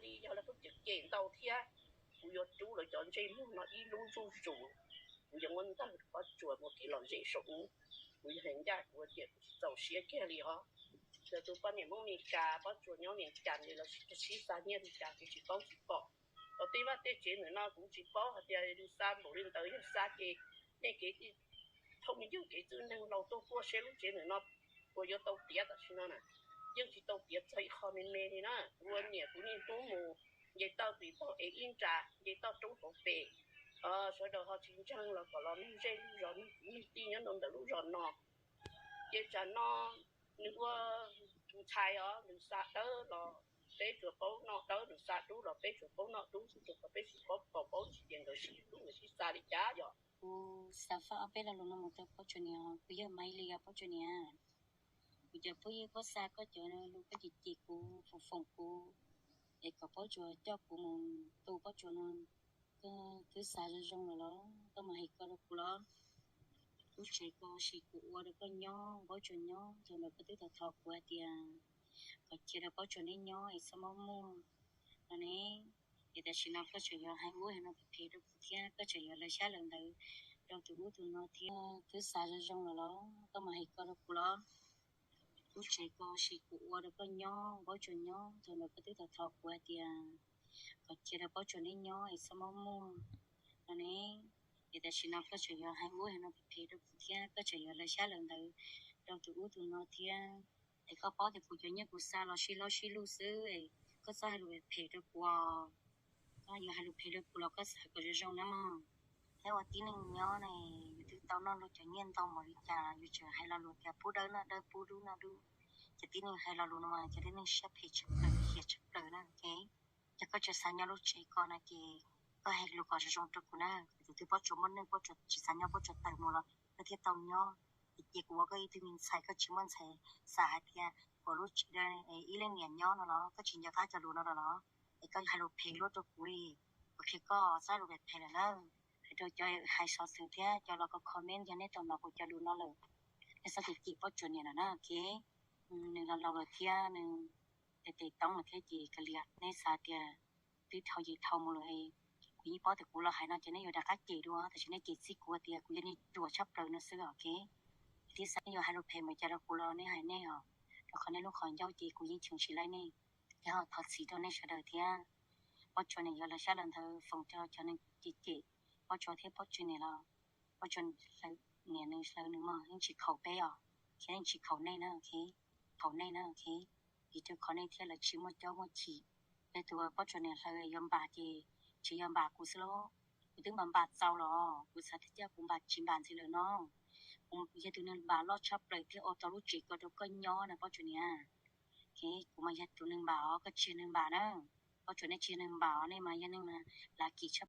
Li yog lawv kuj cem cem ntau thiab, kuv yuav rub lawv cov ntsej muag no ib lub zuj zus. Kuv yuav muab ntawg Pob Tsuas mus kev lom zem saum ub. Kuv yog hais ncaj kuv tias kuv tsis txaus siab kiag li os. Yog tus poj niam Hmoob Mes Kas, Pob Tsuas nyob Mes Kas li los sib xa nyiaj li cas kuv tsis paub tsis pom. Los tej vaj tej tsev ntawm no kuv tsis paub hais tias xa npaum li ntawd, yog xa ces nej kev thoob me ywg kev txwj neeg laus tuaj kuaj seb lub tsev ntawm no puas yuav tau tiav tam sim no na. Yeej tsis tau tiav txog ib qho me me li na. Kuv ua niam kuv niaj hnub mus nce toj tim pog ev ib nra, nce toj roob hauv pes. Sawv daws ho tsis ntseeg los kom los mloog zej lub zos, mloog kwv mloog tij nyob rau ntawm lub zos no. Ces tsam no nws ua tus ntxhais os, nws xa dawb los peb tsuas paub noj dawb, nws xa dub los peb tsuas paub noj dub xwb, rau qhov peb tsis paub, paub tsis tias nkawd sib hlub nkawd sib xa li cas yom. Kuv xa faj ob peb lo lus no mus rau Pob Tsuas niam, kuv yog Maiv Lis os Pob Tsuas niam. Kuv cov phooj ywg, koj xa koj cov lus koj cem cem kuv, foom foom kuv, es kom Pob Tsuas coj kuv mus tu Pob Tsuas no, koj twb xav zoo zoo lawm los? Koj mas hais ko rau kuv los? Lub tsev ko sis kuv ua rau koj nyob, Pob Tsuas nyob, thaum ntawd koj twb tau thov kuv hais tias kom cia rau Pob Tsuas neb nyob es txhob muab muag no ne. Es tam sim no koj tseem yuav hais ub hais no phem phem rau kuv thiab, koj tseem yuav lawv xyab lawv ntawv rau tus ub tus no thiab. Twb xav zoo zoo lawm los? Koj mas hais ko rau kuv los? Lub tsev ko sis kuv ua rau koj nyob, Pob Tsuas nyob, thaum ntawd koj twb tau thov kuv hais tias kom cia rau Pob Tsuas neb nyob es txhob muab muag no ne. Es tam sim no koj tseem yuav hais ub hais no phem phem rau kuv thiab, koj tseem yuav lawv xyab lawv ntawv rau tus ub tus no thiab. Es koj paub tias kuv cov nyiaj kuv xa los sib hlob sib luj xwb, koj txhob hais lus phem rau kuv. Koj yuav hais lus phem rau kuv los koj xav kom zoo zoo na mog. Thiab ua tib neeg nyob ne, yus twb tau noj luag cov nyiaj ntau npaum li cas los yus tseem hais lo lus tias pub dawb noj dawb, pub dub noj dub. Cov tib neeg hais lo lus no mas cov tib neeg siab phem tshaj plaws, hiam tshaj plaws na. Ces yog koj tseem xav nyob lub tsev ko no ces koj hais lus kom zoo zoo rau kuv na. Tus twg Pob Tsuas muaj neej, Pob Tsuas tsis xav nyob, Pob Tsuas tawm mus los koj thiaj tau nyob. Ces kuv ua koj ib tug me ntxhais, koj tsis muaj ntxhais xav hais tias kom lub tsev ib leej niam nyob no los? Koj tsis nco qab cov lus no los? Es koj hais lus phem luaj rau kuv li. Kuv qhia koj txhob lus phem phem lawm na. Hais rau cov hais xov xwm thiab cov los comment, yog nej tau hnov kuv cov lus no lawm, nej txhob cem cem Pob Tsuas niam lawm na, ok? Nws los laus lawm thiab nws tes tes toob lawm thiab ces kav liam, nej xav tias twb dhau ces dhau mus lawm. Kuv yeej paub tias kuv los hais no ces nej yuav rov qab cem dua, tab sis nej cem txij kuv tias kuv yog neeg ruam tshaj plaws no xwb, ok? Thiab xav nej yuav hais lus phem npaum cas rau kuv los nej hais nej os, rau qhov nej lub qhov ncauj ces kuv yeej cheem tsis laib nej. Ces ho thov txim rau nej sawv daws thiab. Pob Tsuas niam yuav lawv xyab lawv ntawv foom rau cov neeg cem cem Pob Tsuas thiab Pob Tsuas niam los, Pob Tsuas niam nws hlawv nws mog, yeej tsis khaum peb os, thiab yeej tsis khaum nej na, ok? Khaum nej na, ok? Vim rau qhov nej thiab lawv tsis muaj caub muaj chim. Yog tus Pob Tsuas niam hlawv yuav npam ces tsis yog npam kuv xwb lauj. Kuv twb npam npam txaus los kuv xav tias kuv npam tsis npam ntxiv lawm no. Kuv yog tus neeg npam loj tshaj plaws thiab ua tau lub tsev ko rau koj nyob na Pob Tsuas niam. Kuv mas yog tus neeg npam os, koj tsis yog neeg npam na. Pob Tsuas nej tsis yog neeg npam os, nej mas yog neeg mas lav kim tshaj